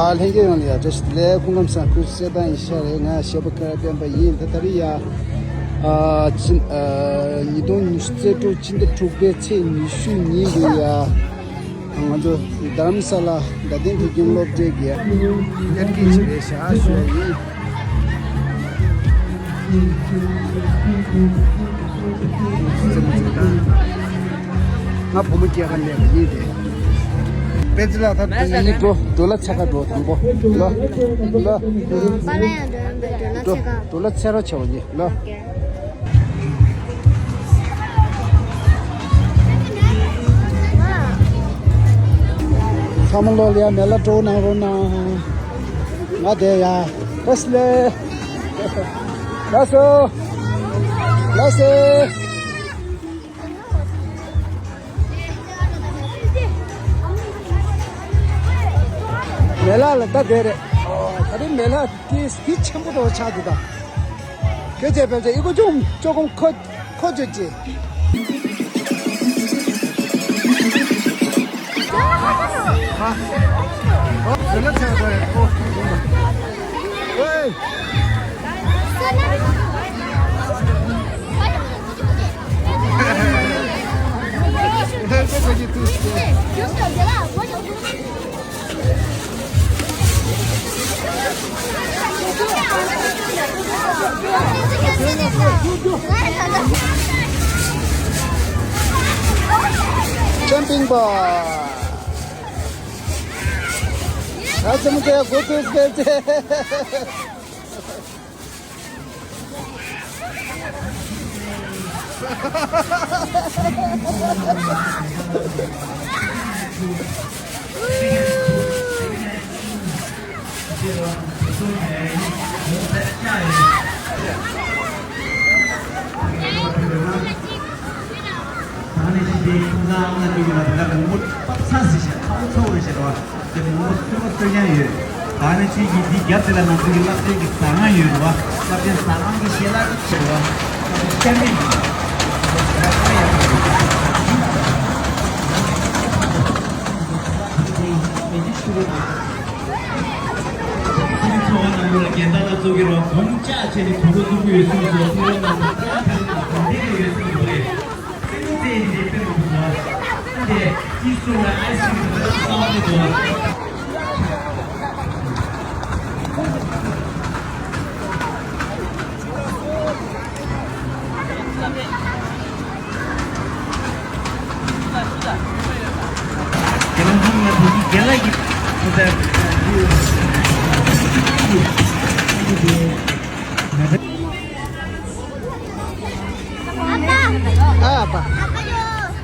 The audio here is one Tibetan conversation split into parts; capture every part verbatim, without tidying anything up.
ཨ་ལྷན་རྒྱས་ཡོངས་ལ་ཡ་བཀྲ་ཤིས་བདེ་ལེགས། སྐུ་ཁམས་བཟང་། སྐུ་གཟུགས་གསལ་ཐང་ཡིན་ཤག་རེད། ང་གཞས་པ་ཀ་ར་སྤེན་པ་ཡིན། ད་ད་རེས་ཡ་ཨ་ཕྱི་ཨ་ཉིས་སྟོང་ཉི་ཤུ་རྩ་དྲུག་ཕྱི་ཟླ་དྲུག་པའི་ཚེས་ཉི་ཤུ་ཉིན་དུ་ཡ། ང་ཚོ་རྡ་རམ་ས་ལ་རྡ་སྟེང་བོད་ཁྱིམ་སློབ་གྲྭའི་གི་གཉེར་སྐྱེས་ཅིག་རེད་ཤག་ཞུ་ཡ་ཡིན། ང་བུ་མོ་སྐྱེས་ཁ་ནས་ཡིན་ཏེ། པན་ཙི་ལགས་ད་དུང་ཡིན་འགྲོ་འགྲོ་ལ་ཚ་ཁ་འགྲོ་དང་པོ་ལ་ལ། པ་ལ་ཡང་འགྲོ་ཡང་འགྲོ་ལ་ཚ་ཁ་འགྲོ་ལ་ཚ་རོགས་བྱ་བ་ཡིན་ལ། ཚང་མ་ལོ་ལ་ཡ་མེ་ལ་སྤྲོ་གནང་རོགས་གནང་། ང་དེ་ཡ་ལགས་སོ། ལགས་སོ། ལགས་སོ། མེ་ལ་ལ་ད་དེ་རེད། ཨོ་ད་རེས་མེ་ལ་དེ་དེ་ཆེན་པོ་འདྲ་བོ་ཆགས་འདུག་ད། ཁྱོད་ཚེ་ཕལ་ཆེར་ཨི་ཁོ་ཅུང་ཅོ་ཁོང་ཁོ་ཁོ་ཅོ་ཅེ། ཨ། ཨོ་དེ་ལ་ཆགས་འདུག་ཨོ། ཝེ། Jumping ball. ད་ཚང་མ་དེ་གོ་ཚོད་ཟེར་ཏེ། ད་ནི་ཅི་སྟེ་ཁོང་ཚང་ཨ་མ་ཅིག་ཡོད་ལ་དེ་ག་དེ་ངོ་པགས་ཚ་ཟེར་བྱས་ཁ་བོ་ཚ་བོ་རེད་བྱས་རོ། དེ་ངོ་ཚོད་པ་ཚོད་ཀྱང་ཡོད། ད་ནི་ཅི་ཡིན་དེའི་རྒྱབ་དེ་ལ་ང་ཚོ་གི་བསླབ་སྟོན་གྱི་ཟ་ཁང་ཡོད་རོ། བསླབ་སྟོན་ཟ་ཁང་གི་ཞལ་ལག་ཅིག་བྱས་རོ། བསླབ་སྟོན་བསྐྱར་འདེམས་ཀྱི་ཟ་ཁང་ཡག་པོ་རེད། མི་འདི་ཤུ་རོ་དང་། ཚོ་བ་ནང་ལ་རྒན་བདག་ལ་བཙུགས་ཀྱི་རོ། གོང་ལྕགས་བྱས་ནས་གོང་ལ་བཙུགས་ཀྱི་ཡོད་སྲིད་ཀྱི་རོ། ཚོ་བ་ནང་ལ་རྒན་བདག་ལ་གོང་ལྡན་ཡོད་སྲིད་ཀྱི་རེད། སེམས་ཅན་འདི་དཔེ་མི་སྲིད་པ། དེ་ཅི་སུ་ལ་ཨའི་སི་རི་ལ་ས་བ་དེ་དོ། རྒན་ལགས་ཧམ་ལ་དེ་གི་རྒན་ལགས་ཀྱི་ཐུགས་རྟགས། ཨ་ཨ་ཕ།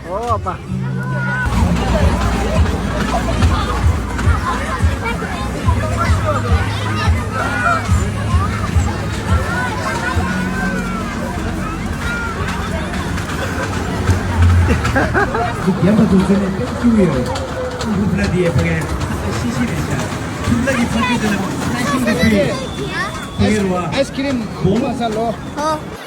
ཨོ་ཨ་ཕ། རྒན་པ་ཚོ་ཚོ་ནས་ཏོག་ཅུ་ཡོད། ཕུ་ཕུ་ལ་དེ་ཡས་ཕ་གའི་ཤི་ཤི་རེད་ཤག་ཕུ་ཕུ་ལ་གི་ཕ་ཚོ་དེ་ལ་ཕ་ཤིང་གི་ཕུ་ཡོད། ཕ་གི་རུ་བ། ཨའི་སི་ཁི་རིམ་བོ་མ་ས་ལོ། ཨོ།